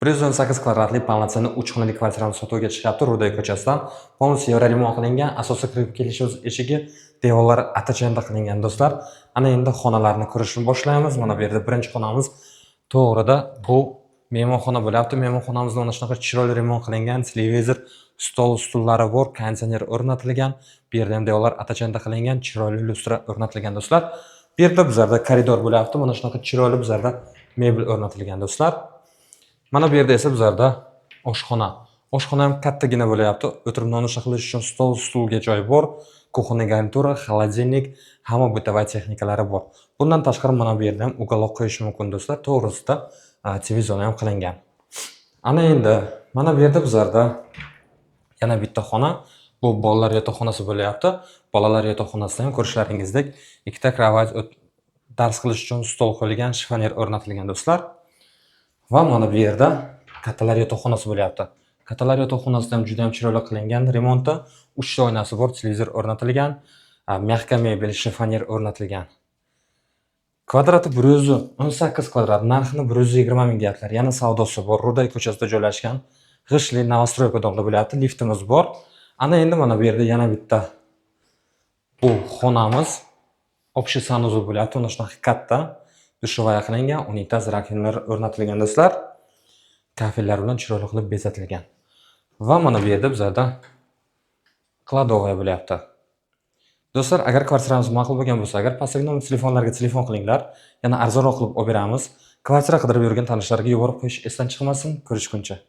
118 kvadratli полноценный 3 xonali kvartiramiz sotuvga chiqyapti Rudey ko'chasidan. Полностью еврорemont qilingan, asosiy kirib kelishimiz eshigi, devorlari ata-chanda qilingan, do'stlar. Ana endi xonalarni ko'rishni boshlaymiz. Mana bu yerda birinchi xonamiz, to'g'rida bu mehmonxona bo'lyapti. Mehmonxonamizda mana shunaqa chiroyli remont qilingan, televizor, stol, stullari bor, konditsioner o'rnatilgan. Bu yerda ham devorlar ata-chanda qilingan, chiroyli lyustra o'rnatilgan, do'stlar. Bu yerda bizlarda koridor bo'lyapti. Mana shunaqa chiroyli bizlarda mebel o'rnatilgan, do'stlar. Mana bu yerda esa bizlarda oshxona. Oshxona ham kattagina bo'lyapti. O'tirib nonushta qilish uchun stol, stulga joy bor. Кухонный garnitura, холодильник, hamma бытовая texnikalari bor. Bundan tashqari mana bu yerda ham уголок qo'yish mumkin, do'stlar. To'g'risida televizor ham qilingan. Ana endi mana bu yerda bizlarda yana bitta xona. Bu bolalar yotoqxonasi bo'lyapti. Bolalar yotoqxonasida ham ko'rishlaringizdek ikkita кровать, dars qilish uchun stol qo'yilgan, shifoner o'rnatilgan, do'stlar. Va mana bu yerda kattalar yotoqxonasi bo'lyapti. Kattalar yotoqxonasida ham juda ham chiroyli qilingan remonti. 3 ta oynasi bor, televizor o'rnatilgan, мягкая mebel, shifoner o'rnatilgan. Kvadrati 118 kvadrat, narxini 120 ming deyaptilar. Yana savdosi bor. Ruday ko'chasida joylashgan G'ishtli новостройка дом da bo'lyapti. Liftimiz bor. Ana endi mana bu yerda yana bitta bu xonamiz, общий санузел bo'lyapti. Mana shunaqa katta душевая qilingan, unitaz, раковина lar o'rnatilgan, do'stlar. Kafellar bilan chiroyli qilib bezatilgan. Va mana bu yerda bizlarda кладовая bo'lyapti. Do'stlar, agar kvartiramiz ma'qul bo'lgan bo'lsa, agar pastdagi nomer telefonlarga telefon qilinglar, yana arzonroq qilib olib beramiz. Kvartira qidirib yurgan tanishlarga yuborib qo'yish esdan chiqmasin. Ko'rishguncha.